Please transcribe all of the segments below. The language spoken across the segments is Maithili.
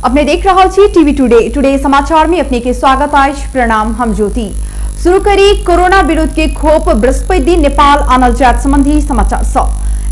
अपने देख रहल छी टीवी टुडे। टुडे समाचार में अपने के स्वागत अछि। प्रणाम, हम ज्योति। शुरू करी कोरोना विरुद्ध के खोप बृहस्पति दिन नेपाल आनल जायत संबंधी समाचार सँ।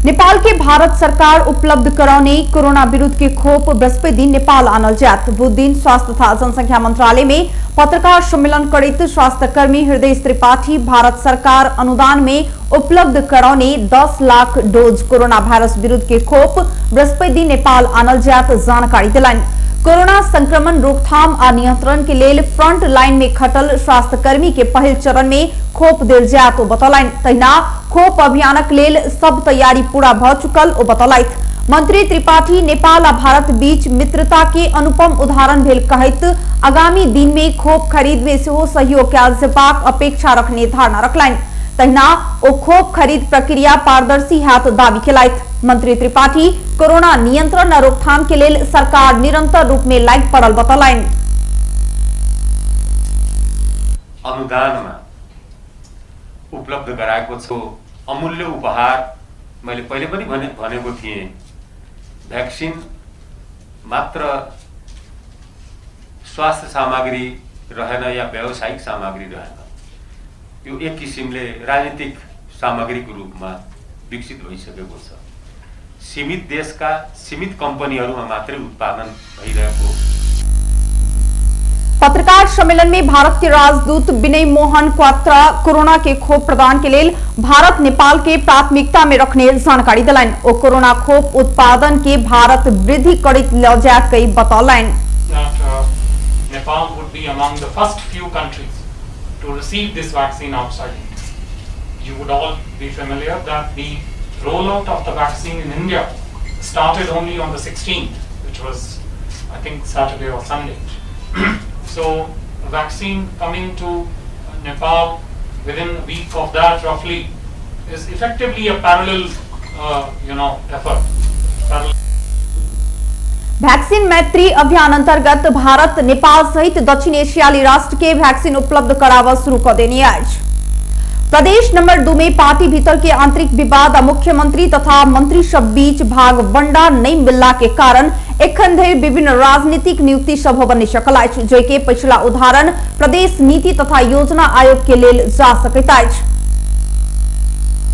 नेपाल के भारत सरकार उपलब्ध करौने कोरोना विरुद्ध के खोप बृहस्पति दिन नेपाल आनल जायत। बुध दिन स्वास्थ्य तथा जनसंख्या मंत्रालय में पत्रकार सम्मेलन करैत स्वास्थ्यकर्मी हृदय त्रिपाठी भारत सरकार अनुदान में उपलब्ध करौने 10 लाख डोज कोरोना वायरस विरुद्ध के खोप बृहस्पति दिन नेपाल आनल जायत जानकारी दिलनि। कोरोना संक्रमण रोकथाम आ नियंत्रण के लेल फ्रंट लाइन में खटल स्वास्थ्यकर्मी के पहिल चरण में खोप देल जायत ओ बतौलनि। तहिना खोप अभियानक लेल सब तैयारी पूरा भ चुकल ओ बतौलथि। मंत्री त्रिपाठी नेपाल आ भारत बीच मित्रता के अनुपम उदाहरण भेल कहैत आगामी दिन में खोप खरीद में सेहो सहयोग कयल जेबाक अपेक्षा रखने धारणा रखलनि। तहिना ओ खोप खरीद प्रक्रिया पारदर्शी हैत दावी केलथि। मंत्री त्रिपाठी कोरोना नियंत्रण आ रोकथाम के लेल सरकार निरंतर रूप में लागि पड़ल बतौलनि। अनुदानमा उपलब्ध गराएको छ अमूल्य उपहार। मैले पहिले पनि भनेको थिएँ, भ्याक्सिन मात्र स्वास्थ्य सामग्री रहेन या व्यावसायिक सामग्री रहेन, यो एक किसिमले राजनीतिक सामग्रीको रूपमा विकसित भइसकेको छ। सीमित देशका सीमित कम्पनीहरूमा मात्रै उत्पादन भइरहेको। पत्रकार सम्मेलन में भारत के राजदूत विनय मोहन क्वात्रा कोरोना के खोप प्रदान के लेल भारत नेपाल के प्राथमिकता में रखने जानकारी दिलनि। ओ कोरोना खोप उत्पादन के भारत वृद्धि करैत ल जायत कहि बतौलनि। That Nepal would be among the first few countries to receive this vaccine outside India. You would all be familiar that the rollout of the vaccine in India started only on the 16th, which was, I think, Saturday or Sunday. So, a vaccine coming to Nepal within a week of that, roughly, is effectively a parallel effort. Parallel vaccine मैत्री अभियान अंतर्गत भारत नेपाल सहित दक्षिण एशियाली राष्ट्र के वैक्सीन उपलब्ध कराबऽ शुरू क देने अछि। प्रदेश नंबर 2 में पार्टी भीतर के आंतरिक विवाद आ मुख्यमंत्री तथा मंत्री सब बीच भाग बंडा नहीं मिलला के कारण एखन धरि विभिन्न राजनीतिक नियुक्ति सब होबऽ नहि सकल अछि, जाहिके पछिला उदाहरण प्रदेश नीति तथा योजना आयोग के लेल जा सकैत अछि।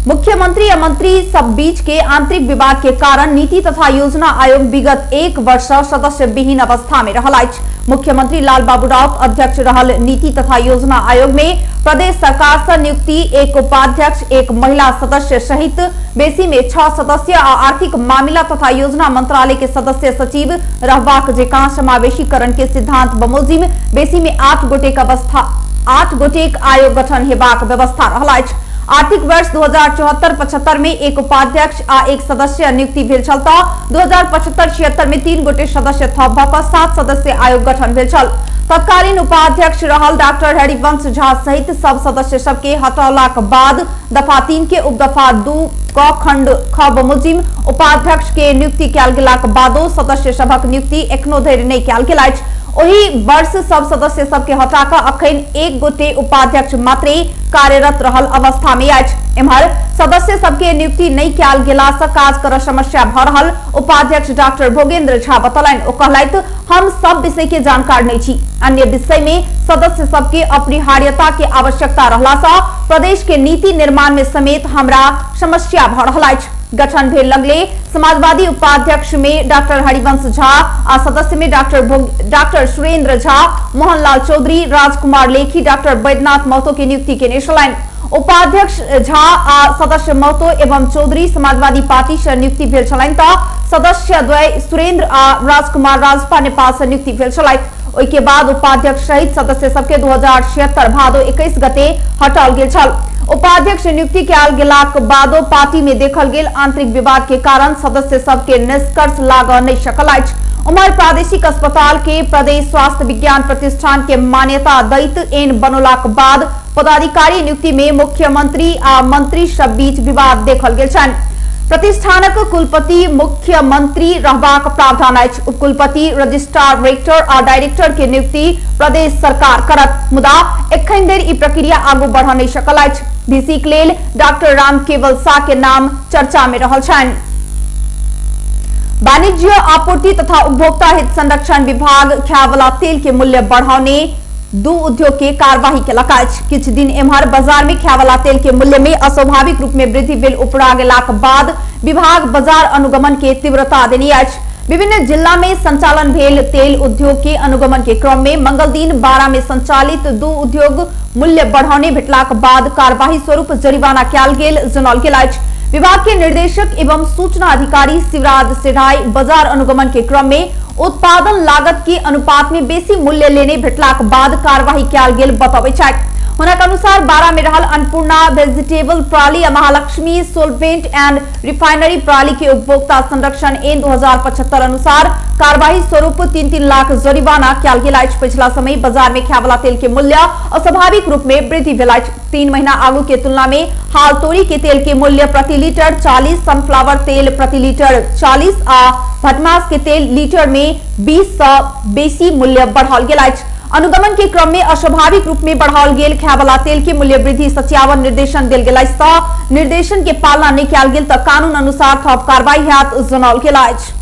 मुख्यमंत्री आ मंत्री सब बीच के आंतरिक विवाद के कारण नीति तथा योजना आयोग विगत 1 वर्ष सदस्य विहीन अवस्था में रहल अछि। मुख्यमंत्री लाल बाबू राउत अध्यक्ष रहल नीति तथा योजना आयोग में प्रदेश सरकार से नियुक्ति 1 उपाध्यक्ष, 1 महिला सदस्य सहित बेसी में 6 सदस्य आ आर्थिक मामिला तथा योजना मंत्रालय के सदस्य सचिव रहबाक जेकां समावेशीकरण के सिद्धांत बमोजिम बेसी में 8 गोटेक अवस्था 8 गोटेक आयोग गठन हेबाक व्यवस्था रहल अछि। आर्थिक वर्ष 2074-75 में 1 उपाध्यक्ष आ 1 सदस्य नियुक्ति भेल छल त 2075-76 में 3 गोटे सदस्य थप भ क 7 सदस्य आयोग गठन भेल छल। तत्कालीन उपाध्यक्ष रहल डॉक्टर हरिवंश झा सहित सब सदस्य सबके हटौलाक बाद दफा 3 के उपदफा 2 क खंड ख बमोजिम उपाध्यक्ष के नियुक्ति कयल गेलाक बादो सदस्य सभक नियुक्ति एखनो धरि नहि कयल गेल अछि। ओहि वर्ष सब सदस्य सबके हटा क अखन 1 गोटे उपाध्यक्ष मात्रे कार्यरत रहल अवस्था में अछि। एम्हर सदस्य सबके नियुक्ति नहि कयल गेला से काज कर समस्या भ रहल उपाध्यक्ष डॉक्टर भोगेंद्र झा बतौलनि। ओ कहलथि, हम सब विषय के जानकार नहीं छी, अन्य विषय में सदस्य सबके अपरिहार्यता के आवश्यकता रहला से प्रदेश के नीति निर्माण में समेत हमरा समस्या भ रहल अछि। गठन भेल लगले समाजवादी उपाध्यक्ष में डॉक्टर हरिवंश झा आ सदस्य में डॉक्टर सुरेंद्र झा, मोहनलाल चौधरी, राजकुमार लेखी, डॉक्टर बैद्यनाथ महतो के नियुक्ति केने छलनि। उपाध्यक्ष झा आ सदस्य महतो एवं चौधरी समाजवादी पार्टी से नियुक्ति भेल छलनि त सदस्य द्वय सुरेंद्र आ राजकुमार राजपा नेपाल से नियुक्ति भेल छलथि। ओहि के बाद उपाध्यक्ष सहित सदस्य सबके 2076 भादो 21 गते हटाओल गेल छल। उपाध्यक्ष नियुक्ति कयल गेलाक बादो पार्टी में देखल गेल आंतरिक विवाद के कारण सदस्य सबके निष्कर्ष लागऽ नहि सकल अछि। उम्हर प्रादेशिक अस्पताल के प्रदेश स्वास्थ्य विज्ञान प्रतिष्ठान के मान्यता दैत एन बनौलाक बाद पदाधिकारी नियुक्ति में मुख्यमंत्री आ मंत्री सब बीच विवाद देखल गेल छनि। प्रतिष्ठानक कुलपति मुख्यमंत्री रहबाक प्रावधान अछि। उपकुलपति, रजिस्ट्रार, रेक्टर आ डायरेक्टर के नियुक्ति प्रदेश सरकार करत, मुदा एखन धरि ई प्रक्रिया आगू बढ़ नहि सकल अछि। वीसी के लेल डॉक्टर राम केवल शाह के नाम चर्चा में रहल छनि। वाणिज्य आपूर्ति तथा उपभोक्ता हित संरक्षण विभाग खायवला तेल के मूल्य बढ़ाउने दू उद्योग के कार्यवाही केलक अछि। किछु दिन एम्हर बाजार में खायवला तेल के मूल्य में अस्वाभाविक रूप में वृद्धि भेल उपरा गेलाक बाद विभाग बाजार अनुगमन के तीव्रता देने अछि। विभिन्न जिला में संचालन भेल तेल उद्योग के अनुगमन के क्रम में मंगल दिन 12 में संचालित दू उद्योग मूल्य बढ़ौने भेटलाक बाद कार्यवाही स्वरूप जरिवाना कयल गेल जनौल गेल अछि। विभाग के निर्देशक एवं सूचना अधिकारी शिवराज सेढ़ाई बाजार अनुगमन के क्रम में उत्पादन लागत के अनुपात में बेसी मूल्य लेने भेटलाक बाद कार्यवाही कयल गेल बतबै छथि। हुनक अनुसार 12 में रहल अन्नपूर्णा वेजिटेबल प्रणाली आ महालक्ष्मी सोलवेंट एंड रिफाइनरी प्रणाली के उपभोक्ता संरक्षण एन 2075 अनुसार कार्यवाही स्वरूप 3-3 लाख जरिवाना कयल गेल अछि। पिछला समय बाजार में खायवला तेल के मूल्य अस्वाभाविक रूप में वृद्धि भेल अछि। 3 महीना आगू के तुलना में हाल तोरी के तेल के मूल्य प्रति लीटर 40, सनफ्लावर तेल प्रति लीटर 40 आ भटमास के तेल लीटर में 20 सँ बेसी मूल्य बढ़ाओल गेल अछि। अनुगमन के क्रम में अस्वाभाविक रूप में बढ़ाओल गेल खायवला तेल के मूल्य वृद्धि सच्यावन निर्देशन देल गेल अछि तऽ निर्देशन के पालना नहि कयल गेल तऽ कानून अनुसार थप कार्रवाई होयत जनाओल गेल अछि।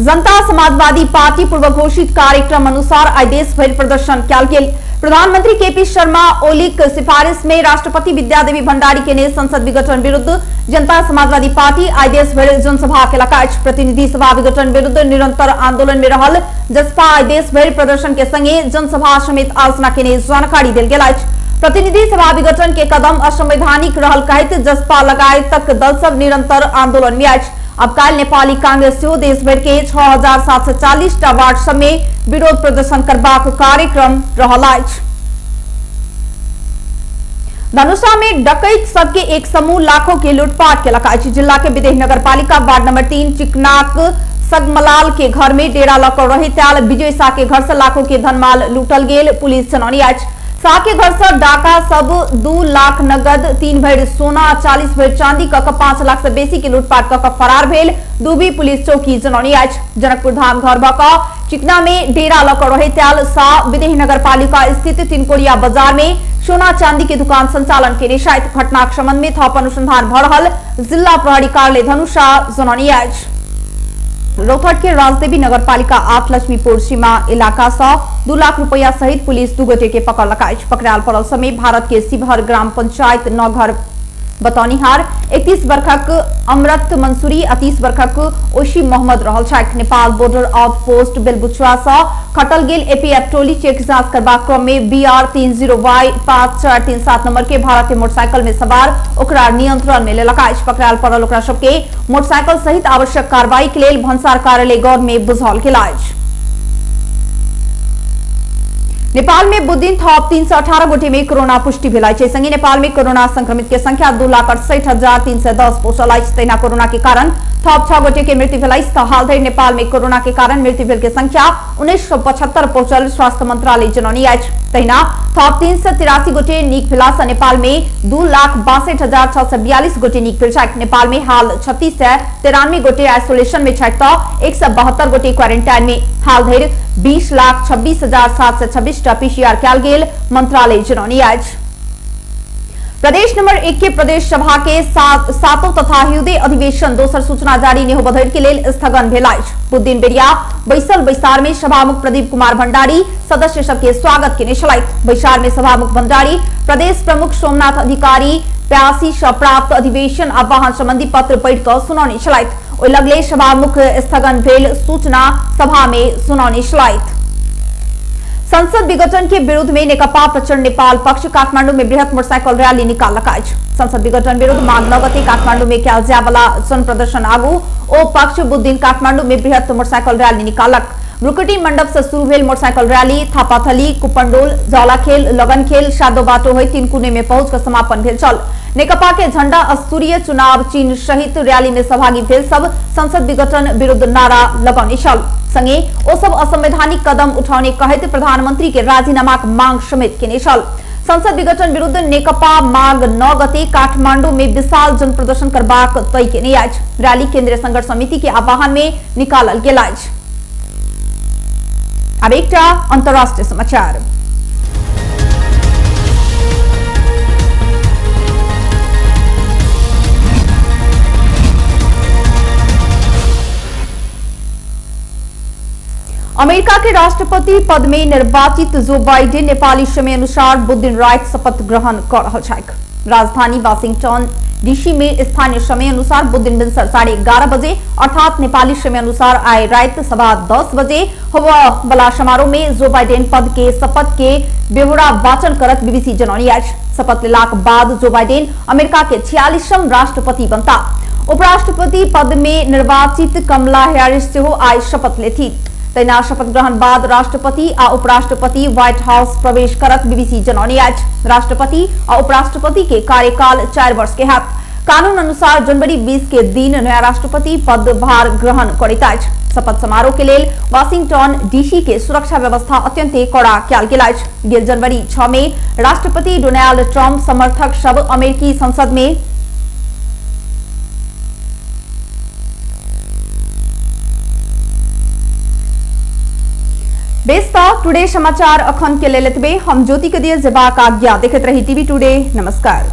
जनता समाजवादी पार्टी पूर्व घोषित कार्यक्रम अनुसार आइ देश भरि प्रदर्शन कयल गेल। प्रधानमंत्री केपी शर्मा ओलीक सिफारिश में राष्ट्रपति विद्यादेवी भंडारी के संसद विघटन विरुद्ध जनता समाजवादी पार्टी आइ देश भरि जनसभा केलक अछि। प्रतिनिधि सभा विघटन विरुद्ध निरंतर आंदोलन में रहल जसपा आइ देश भरि प्रदर्शन के संगे जनसभा समेत आलोचना केने जानकारी देल गेल अछि। प्रतिनिधि सभा विघटन के कदम असंवैधानिक रहल कहैत जसपा लगायतक दल सब निरंतर आंदोलन में अछि। अब काल्हि नेपाली कांग्रेस सेहो देश भरि के 6740 टा वार्ड सब में विरोध प्रदर्शन करबाक कार्यक्रम रहल अछि। धनुषा में डकैत सबके एक समूह लाखों के लूटपाट केलक अछि। जिला के विदेह नगरपालिका वार्ड नंबर 3 चिकनाक सगमलाल के घर में डेरा लऽ कऽ रहैत आयल विजय शाह के घर से लाखों के धनमाल लूटल गेल पुलिस जनौनी अछि। शाह के घर से डाका सब 2 लाख नगद, 3 भरि सोना, 40 भरि चांदी कऽ कऽ 5 लाख से बेसी के लूटपाट कऽ कऽ फरार भेल दूबी पुलिस चौकी जनौनी अछि। जनकपुर धाम घर भऽ कऽ चिकना में डेरा लऽ कऽ रहैत आयल शाह विदेह नगरपालिका स्थित तिनकोरिया बाजार में सोना चांदी के दुकान संचालन केने छथि। घटनाक संबंध में थप अनुसंधान भऽ रहल जिला प्रहरी कार्यालय धनुषा जनौनी अछि। रौतहट के राजदेवी नगरपालिका 8 लक्ष्मीपुर सीमा इलाका से 2 लाख रुपया सहित पुलिस 2 गोटे के पकड़लक अछि। पकड़ायल पड़ल समय भारत के शिवहर ग्राम पंचायत नौघर बतौनिहार 31 वर्षक अमरत मंसूरी आ 30 वर्षक ओशी मोहम्मद रहल छथि। नेपाल बॉर्डर आउटपोस्ट बेलबुचुआ से खटल गेल एपीएफ टोली चेक जांच करबाक क्रम में BR 30Y 5437 number के भारतीय मोटरसाइकिल में सवार ओकरा नियंत्रण में लेलक अछि। पकड़ायल पड़ल ओकरा सबके मोटरसाइकिल सहित आवश्यक कार्रवाई के लेल भन्सार कार्यालय गौर में बुझाओल गेल अछि। नेपाल में बुधदिन थप 318 गोटे में कोरोना पुष्टि भेल अछि। संगे नेपाल में कोरोना संक्रमित के संख्या 2,68,310 पहुंचल अछि। तहिना कोरोना के कारण थप 6 गोटे के मृत्यु भेल अछि। हाल धरि नेपाल में कोरोना के कारण मृत्यु भेल के संख्या 1975 पहुंचल स्वास्थ्य मंत्रालय जनौनी अछि। तहिना थप 383 गोटे नीक भेला सँ नेपाल में 2,62,642 गोटे नीक भेल छथि। नेपाल में हाल 3693 गोटे आइसोलेशन में छथि तऽ 172 गोटे क्वारेंटाइन में। हाल धरि 20,26,726 टा पीसीआर कयल गेल मंत्रालय जनौनी अछि। प्रदेश नंबर 1 के प्रदेश सभा के सातों तथा हृदय अधिवेशन दोसर सूचना जारी नहि होबय के लेल स्थगन भेल अछि। बुधदिन बेरिया बैसल बैसार में सभामुख प्रदीप कुमार भंडारी सदस्य सबके स्वागत केने छलथि। बैसार में सभामुख भंडारी प्रदेश प्रमुख सोमनाथ अधिकारी 82 सँ प्राप्त अधिवेशन आ वाहन संबंधी पत्र पढ़ि कऽ सुनौने छलथि। ओहि लगले सभामुख स्थगन भेल सूचना सभा में सुनौने छलथि। संसद विघटन के विरुद्ध में नेकपा प्रचंड नेपाल पक्ष काठमांडू में बृहत मोटरसाइकिल रैली निकाललक अछि। संसद विघटन विरुद्ध माघ 9 गते काठमांडू में कयल जायवला जन प्रदर्शन आगू ओ पक्ष बुधदिन काठमांडू में बृहत मोटरसाइकिल रैली निकालक। भ्रुकुटी मंडप से शुरू भेल मोटरसाइकिल रैली थापाथली, कुपंडोल, जौलाखेल, लगनखेल, सादो बाटो होइत तिनकुने में पहुंच कऽ समापन भेल छल। नेकपा के झंडा असूर्य चुनाव चिन्ह सहित रैली में सहभागी भेल सब संसद विघटन विरुद्ध नारा लगौने छल। संगे ओ सब असंवैधानिक कदम उठौने कहैत प्रधानमंत्री के राजीनामाक मांग समेत केने छल। संसद विघटन विरुद्ध नेकपा माघ 9 गते काठमांडू में विशाल जन प्रदर्शन करबाक तय केने अछि। रैली केंद्रीय संघर्ष समिति के आह्वान में निकालल गेल अछि। अब एकटा अंतर्राष्ट्रीय समाचार। अमेरिका के राष्ट्रपति पद में निर्वाचित जो बाइडेन नेपाली समय अनुसार बुध दिन राति शपथ ग्रहण कर रहल छथि। राजधानी वाशिंगटन डीसी में स्थानीय समय अनुसार बुध दिन भिनसर 11:30 बजे अर्थात नेपाली समय अनुसार आइ राति 10:15 बजे होबय वाला समारोह में जो बाइडेन पद के शपथ के बेहोरा वाचन करत बीबीसी जनौनी अछि। शपथ लेलाक बाद जो बाइडेन अमेरिका के 46वां राष्ट्रपति बनता। उपराष्ट्रपति पद में निर्वाचित कमला हैरिस सेहो आइ शपथ लेथि। तहिना शपथ ग्रहण बाद राष्ट्रपति आ उपराष्ट्रपति व्हाइट हाउस प्रवेश करत बीबीसी जनौनी अछि। राष्ट्रपति आ उपराष्ट्रपति के कार्यकाल 4 वर्ष के हैत। कानून अनुसार जनवरी 20 के दिन नया राष्ट्रपति पदभार ग्रहण करैत अछि। शपथ समारोह के लेल वाशिंगटन डीसी के सुरक्षा व्यवस्था अत्यंत कड़ा कयल गेल अछि। गेल जनवरी 6 में राष्ट्रपति डोनाल्ड ट्रंप समर्थक सब अमेरिकी संसद में बेस त टुडे समाचार अखन के लेल एतबे। हम ज्योति के दिए जेबाक आज्ञा। देखैत रही टीवी टुडे। नमस्कार।